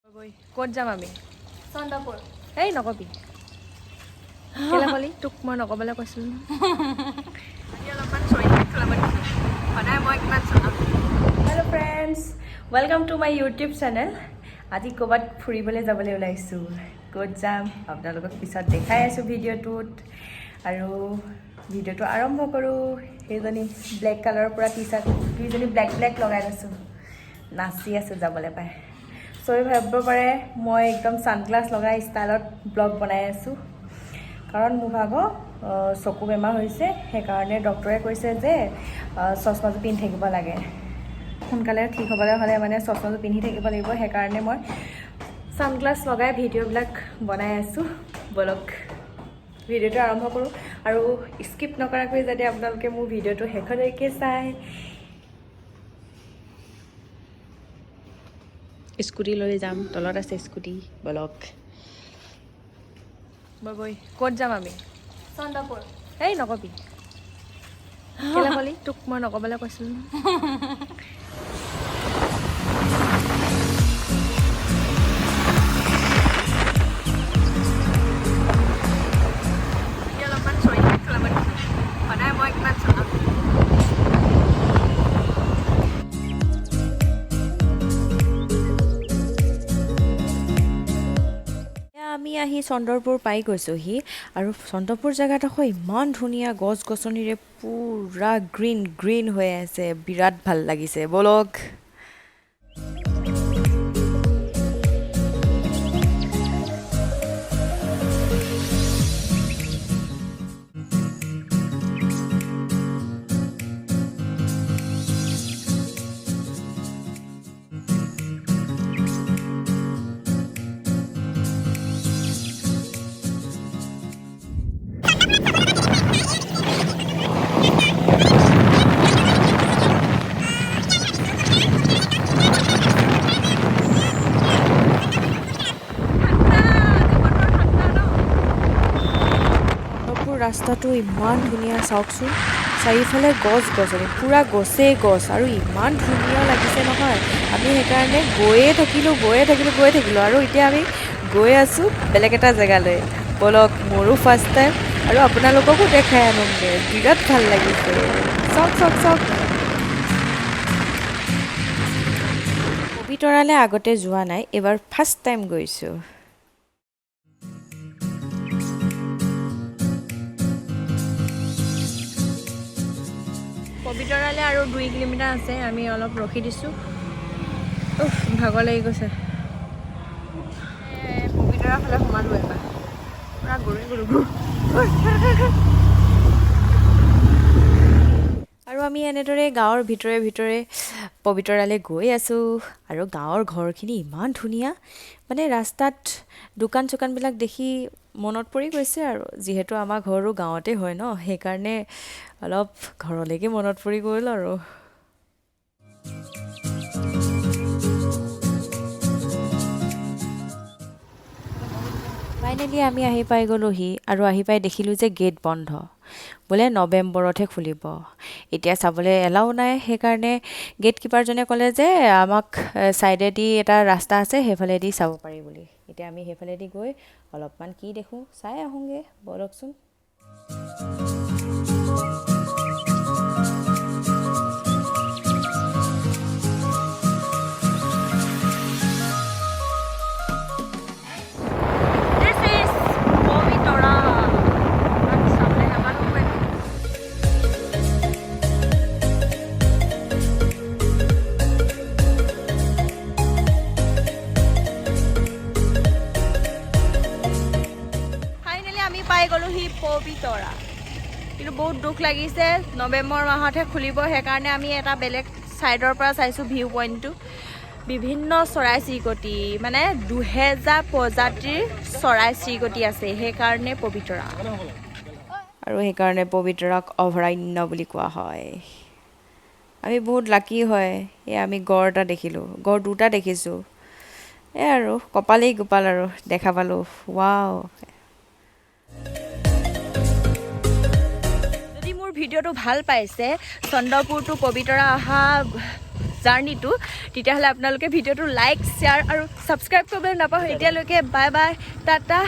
ক'ত যাম আমি? চন্দ্ৰপুৰ। এই নকবি। কেলে কলি? তোক মই নক'বলৈ কৈছিলোঁ নহয়। আজি অলপমান চৰি চলাব দিছোঁ, সদায় মই কিমান চলাম। Hello friends, welcome to my YouTube channel. আজি ক'ৰবাত ফুৰিবলৈ যাবলৈ ওলাইছোঁ। ক'ত যাম আপোনালোকক পিছত দেখাই আছোঁ ভিডিঅ'টোত। আৰু ভিডিঅ'টো আৰম্ভ কৰোঁ। সেইজনী ব্লেক কালাৰৰ পৰা টি চাৰ্ট, দুইজনী ব্লেক ব্লেক লগাই লৈছোঁ, নাচি আছোঁ যাবলৈ পাই। চবেই ভাবিব পাৰে মই একদম ছানগ্লাছ লগাই ষ্টাইলত ব্লগ বনাই আছোঁ। কাৰণ মোৰ ভাগৰ চকু বেমাৰ হৈছে, সেইকাৰণে ডক্টৰে কৈছে যে চশমাযোৰ পিন্ধি থাকিব লাগে। সোনকালে ঠিক হ'বলৈ হ'লে মানে চশমাযোৰ পিন্ধি থাকিব লাগিব। সেইকাৰণে মই ছানগ্লাছ লগাই ভিডিঅ'বিলাক বনাই আছোঁ। ব'লক, ভিডিঅ'টো আৰম্ভ কৰোঁ। আৰু স্কিপ নকৰাকৈ যাতে আপোনালোকে মোৰ ভিডিঅ'টো শেষলৈকে চায়। স্কুটি লৈ যাম, তলত আছে স্কুটি। ব'লক। বৈ বৈ, ক'ত যাম আমি? চন্দ্ৰপুৰ। এই নকবি। কেলে কলি? তোক মই নক'বলৈ কৈছিলোঁ নহয়। আজি অলপমান চৰি চলাব দিছোঁ, সদায় মই কিমান চলাম। এতিয়া আমি আহি চন্দ্ৰপুৰ পাই গৈছোঁহি। আৰু চন্দ্ৰপুৰ জেগাডোখৰ ইমান ধুনীয়া, গছ গছনিৰে পূৰা গ্ৰীণ গ্ৰীণ হৈ আছে, বিৰাট ভাল লাগিছে। ব'লক। চন্দ্ৰপুৰ ৰাস্তাটো ইমান ধুনীয়া, চাওকচোন। চাৰিওফালে গছ গছনি, পূৰা গছেই গছ, আৰু ইমান ধুনীয়া লাগিছে নহয়। আমি সেইকাৰণে গৈয়ে থাকিলোঁ, গৈয়ে থাকিলোঁ, গৈয়ে থাকিলোঁ। আৰু এতিয়া আমি গৈ আছোঁ বেলেগ এটা জেগালৈ। ব'লক, মোৰো ফাৰ্ষ্ট টাইম আৰু আপোনালোককো দেখাই আনোগৈ। বিৰাট ভাল লাগিছে। চাওক চাওক চাওক। পবিতৰালৈ আগতে যোৱা নাই, এইবাৰ ফাৰ্ষ্ট টাইম গৈছোঁ। পবিতৰালৈ আৰু 2 কিলোমিটাৰ আছে, আমি অলপ ৰখি দিছোঁ। উফ, ভাগৰ লাগি গৈছে। পবিতৰাৰ ফালে সোমালোঁ এবাৰ। পূৰা গৰুৱে গৰু গৰু। আৰু আমি এনেদৰে গাঁৱৰ ভিতৰে ভিতৰে পবিতৰালৈ গৈ আছোঁ। আৰু গাঁৱৰ ঘৰখিনি ইমান ধুনীয়া, মানে ৰাস্তাত দোকান চোকানবিলাক দেখি মনত পৰি গৈছে। আৰু যিহেতু আমাৰ ঘৰো গাঁৱতে হয় ন, সেইকাৰণে অলপ ঘৰলৈকে মনত পৰি গ'ল। আৰু ফাইনেলি আমি আহি পাই গ'লোহি। আৰু আহি পাই দেখিলোঁ যে গেট বন্ধ, বোলে নৱেম্বৰতহে খুলিব। এতিয়া চাবলৈ এলাও নাই। সেইকাৰণে গেট কিপাৰজনে ক'লে যে আমাক ছাইডেদি এটা ৰাস্তা আছে, সেইফালেদি চাব পাৰি বুলি। এতিয়া আমি সেইফালেদি গৈ অলপমান কি দেখোঁ চাই আহোঁগৈ। ব'লকচোন। This is Pobitora. ইমান চাবলৈ নাপালোগৈ। ফাইনেলি আমি পাই গ'লোহি পবিতৰা। কিন্তু বহুত দুখ লাগিছে, নৱেম্বৰ মাহতহে খুলিব। সেইকাৰণে আমি এটা বেলেগ ছাইডৰ পৰা চাইছোঁ ভিউ পইণ্টটো। বিভিন্ন চৰাই চিৰিকটি, মানে 2000 প্ৰজাতিৰ চৰাই চিৰিকটি আছে, সেইকাৰণে পবিতৰা। আৰু সেইকাৰণে পবিতৰাক অভয়াৰণ্য বুলি কোৱা হয়। আমি বহুত লাকি হয়, এই আমি গড় এটা দেখিলোঁ, গড় দুটা দেখিছোঁ। এই আৰু কপালেই গোপাল, আৰু দেখা পালোঁ। ৱাও। যদি মোৰ ভিডিঅ'টো ভাল পাইছে, চন্দ্ৰপুৰ টু পবিতৰা অহা জাৰ্ণিটো, তেতিয়াহ'লে আপোনালোকে ভিডিঅ'টো লাইক, শ্বেয়াৰ আৰু ছাবস্ক্ৰাইব কৰিবলৈ নাপাহৰে। এতিয়ালৈকে বাই বাই, টাটা।